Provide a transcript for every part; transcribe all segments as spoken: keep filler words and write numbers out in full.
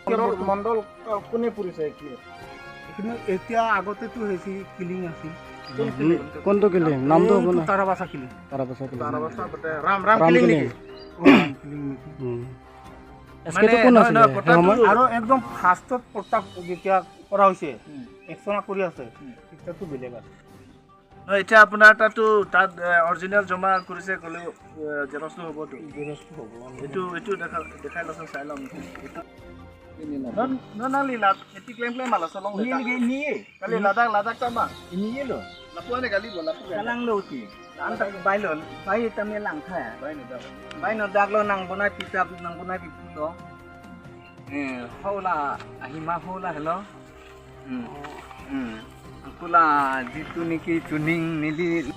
মণ্ডল, মণ্ডল, আহ, কোনে পৰিছে এইখিনি? এইখিনি এতিয়া আগতেতো হেৰি কিলিং আছিল। কোন কিলিং? কোনটো কিলিং? নামটো এইটো আপোনাৰ? তাৰাবাসা কিলিং। তাৰাবাসা কিলিং। তাৰাবাসা বটে, ৰাম, ৰাম ৰাম কিলিং কিলিং। নেকি? অ, ৰাম কিলিং নেকি? উম। মানে, এছ কেটো কোন নহয়, আছিলে নহয়, সেই পট্টাটো সময়ত? আৰু একদম ফাৰ্ষ্টত পট্টা যেতিয়া কৰা হৈছে, উম। একচনা কৰি আছে, উম। তেতিয়াতো বেলেগ আছে। নহয়, এতিয়া আপোনাৰ তাতো তাত, এ, অৰিজিনেল জমা কৰিছে ক'লেও, এ, জেৰক্সটো হ'বতো। জেৰক্সটো হ'ব, অ। এইটো, এইটো দেখা, দেখাই লওকচোন, চাই লওঁ। এইটো Ini na. Non, non, nang lila, eti klem klem malah solong ini lagi ini. Kali ladak, ladak sama. Ini lo. Lapu ane kali bola lapu. Kalang lo ti. Anta bai lo, bai tame lang tha. Bai no dak. Bai no dak lo nang bonai pitap, nang bonai pipu lo. Eh, hola, ahima hola hello. Hmm. Hmm. Kula jitu niki chuning neli.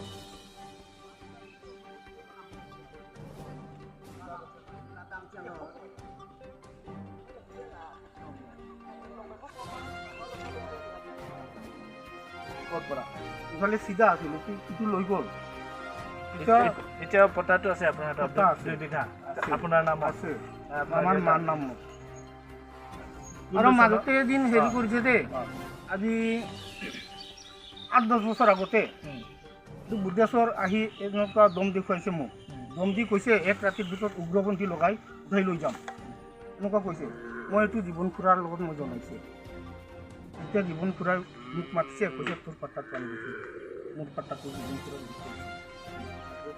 ক'ত পৰা? ইফালে চিধা আছিল, এইটো, এইটো লৈ গ'ল। এতিয়া এতিয়া, এতিয়া পট্টাটো আছে আপোনাৰ তাত? পট্টা আছে। দুই বিঘা। আছে। আপোনাৰ নাম আছে। আছে। আপোনাৰ আমাৰ দেউতা? মাৰ নাম। কোন আৰু বছৰ? মাজতে এদিন হেৰি অ। কৰিছে দেই। অ। আজি আঠ দহ বছৰ আগতে উম। এইটো বুদ্ধেশ্বৰ আহি এনেকুৱা দম দেখুৱাইছে মোক। উম। দম দি কৈছে, "এক ৰাতিৰ ভিতৰত উগ্ৰপন্থী লগাই উঠাই লৈ যাম।" এনেকুৱা কৈছে। মই এইটো জীৱন খুৰাৰ লগত মই জনাইছোঁ। এতিয়া জীৱন খুৰাই মোক মাতিছে, কৈছে, "তোৰ পাট্টাটো আনি দিছোঁ।" মোৰ পাট্টাটো জীৱন খুৰাই দিছে।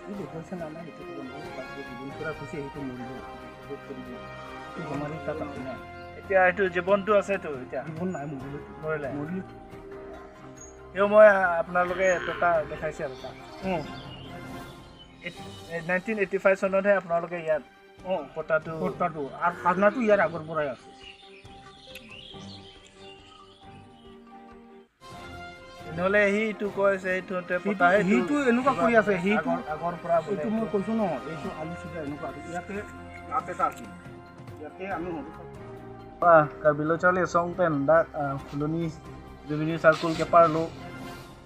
সি দেখুৱাইছে না নাই, এইটো ক'ব নোৱাৰোঁ। তাত যে জীৱন খুৰাই কৈছে, সেইটো মৰিব, সেইটো কৰিব। এইটো বেমাৰী তাত আছে না। এতিয়া এইটো জীৱনটো আছেতো এতিয়া? জীৱন নাই, মৰিলে। মৰিলে? মৰিলে। এও মই আপোনালোকে এটা দেখাইছে আৰু তাত। উম। এইট-, এই নাইনটিন এইটি ফাইভ চনতহে আপোনালোকে ইয়াত অ। পট্টাটো পট্টাটো। আৰু খাজনাটো ইয়াৰ আগৰ পৰাই আছে। নহ'লে সেইটো কয় যে সেইটো সিহঁতে সেইটো, পট্টা সেইটো সেইটো এনেকুৱা কৰি আছে, সেইটো আগৰ, আগৰ পৰা বোলে এইটো মই এইটো। কৈছো ন, এইটো আলি চিধা এনেকুৱা আছে। ইয়াতে গাঁত এটা আছিল, ইয়াতে আমি সৰু থাকোঁ। Ah, Karbi Lo Charli Asong pen dak, ah, Phuloni Revenue Circle ke-arlo,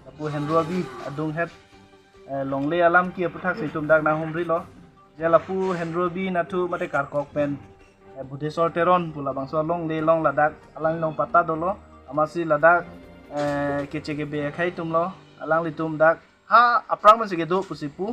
lapu Henro Abi adung het, eh, longle alam ke aputhaksi itum dak nanghumrilo. Je lapu Henro Abi nathu mate Karkok pen, eh, Budheswar Teron pu labangso alongle along ladak alanglilong patta dolo, amatsi ladak, eh, keche kebe akhei atumlo, alanglitum dak ha aphrang pensi kedo pusi pu,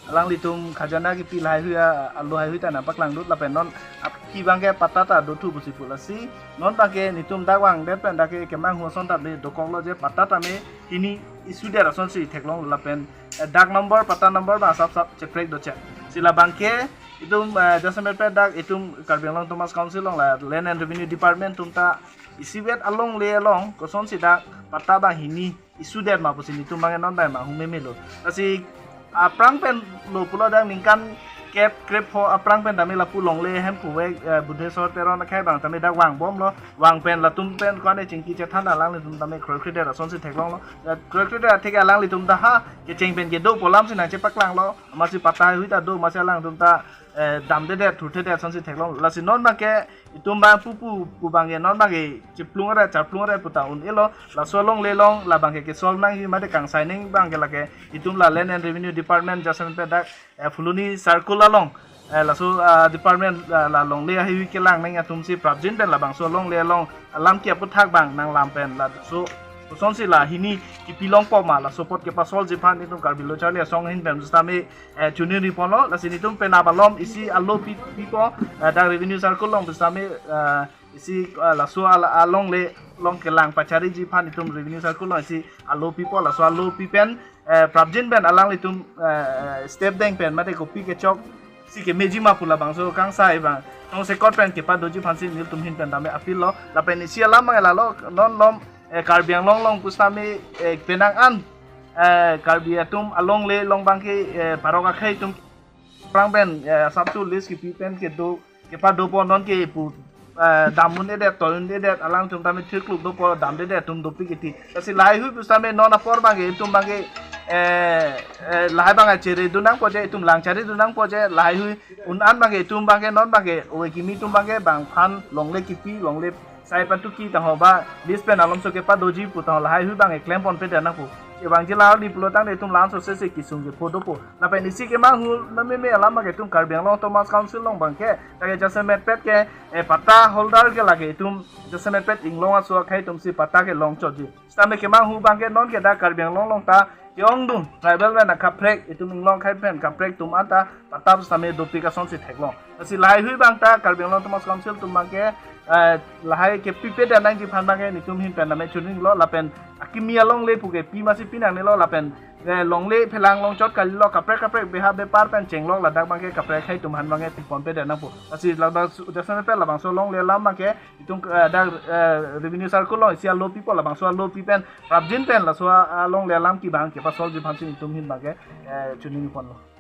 alanglitum khajana kipi lahaihui a, alo haihui ta nangpaklangdut lapen non aphi abangke patta ta dothu pusi pu, lasi non abangke netum dak vangdet pen dak ke kemanghu ason ta le dokoklo je patta tame hini issue det asonsi theklong lapen, eh, dak number, patta number ba sap sap cheprek dochot. Si labangke itum, eh, jasemet pen dak itum Karbi Anglong Autonomous Council along la Land and Revenue Department atum ta isivet alongle along kosonsi dak patta abang hini issue det ma pusi netum abangke non abang ma hum memelo. Lasi aphrang pen lo pulo dak ningkan kep krepho aphrang pen tame lapu longle hem puve, eh, Budheswar Teron akhei abang tame dak vangbomlo, vang pen latum pen kwane chingki chethan alanglitum tame kroikredet asonsi theklonglo. Eh, kroikredet atheke alanglitum ta ha kecheng pen kedo pu alamsi nangchepaklanglo, amatsi patta haihui ta do, amatsi alangtum ta, eh, damdedet thurthedet asonsi theklong. Lasi non abangke itum abang pu pu pu abangke non abangke chiplung re charplung re puta un-elo, laso alongle along labangke ke-solve nangji mate kangsai nangji abangke lake itum la Land and Revenue Department jasemet pen dak, eh, Phuloni Circle along, eh, laso, ah, department, ah, la longle haihui kelang nangji atumsi prapjin pen labangso alongle along alam ke aputhak abang nanglam pen laso kosonsi la hini kipi longpo ma laso apot kepa-solve ji aphan itum Karbi Lo Charli Asong ahin pen sitame, eh, chuningri ponlo, lasi netum penap alom isi alo pi, pipo, eh, dak Revenue Circle along sitame, eh, isi, eh, laso al-, alongle along kelang pachariji aphan itum Revenue Circle along isi alo pipo, laso alo pi pen, eh, prapjin pen alanglitum, eh, step deng pen mate kopi kechoksi kemeji ma pu labangso kangsai abang tongsekot pen kepadoji aphansi nelitum ahin pen tame appeal lo. Lapen isi alam abang lalo, non lom, eh, Karbi Anglong along pusitame, eh, penang an, eh, Karbi atum alongle along abangke, eh, parok akhei atum aphrang pen, eh, sub to list kipi pen kedo, kepadopo non ke pu, eh, dam un-edet, toi un-edet, alangtum tame thirkluk dopo, damdedet atum dopik iti. Lasi lahaihui pusitame non apor abangke itum abangke, eh, eh, lahai abang achere dun nangpo je, itum lang chari dun nangpo je, lahaihui un-an abangke itum abangke non abangke ove kimi atum abangke bang aphan longle kipi, longle sai pantuki tangho ba list pen alomso kepadoji pu tangho lahaihui abangke klem ponpedet nangpo. Vangji la arni pulo tangte itum la-an sose si kesungji pho dopo. Lapen isi kemanghu na meme alam abangke itum Karbi Anglong Autonomous Council along abangke, lake jasemet pet ke, eh, patta holder ke lake itum jasemet pet inglong aso akhei atum si patta kelong chotji. Sitame kemanghu abangke non ke dak Karbi Anglong along ta ke-ongdung tribal pen akaprek, itum inglong akhei pen kaprek atum anta patta sitame dopik asonsi theklong. Lasi lahaihui abang ta Karbi Anglong Autonomous Council atum abangke, eh, lahai kepipedet nangji aphan abangke netum ahin pen name chinilo, lapen akimi alongle puke pi masi pi nangnelo, lapen, eh, longle phelang longchot kalilo, kaprek kaprek beha bepar pen chenglok, ladak abangke kaprek akhei atum aphan abangke tipon pedet nangpo. Lasi ladak su-, jasemet pet labangso longle alam abangke itum, eh, dak, eh, revenue circle along isi alopipo, labangso alopi pen prapjin pen laso a, alongle alam kevang kepasolji aphansi itum ahin abangke, eh, chiniponlo.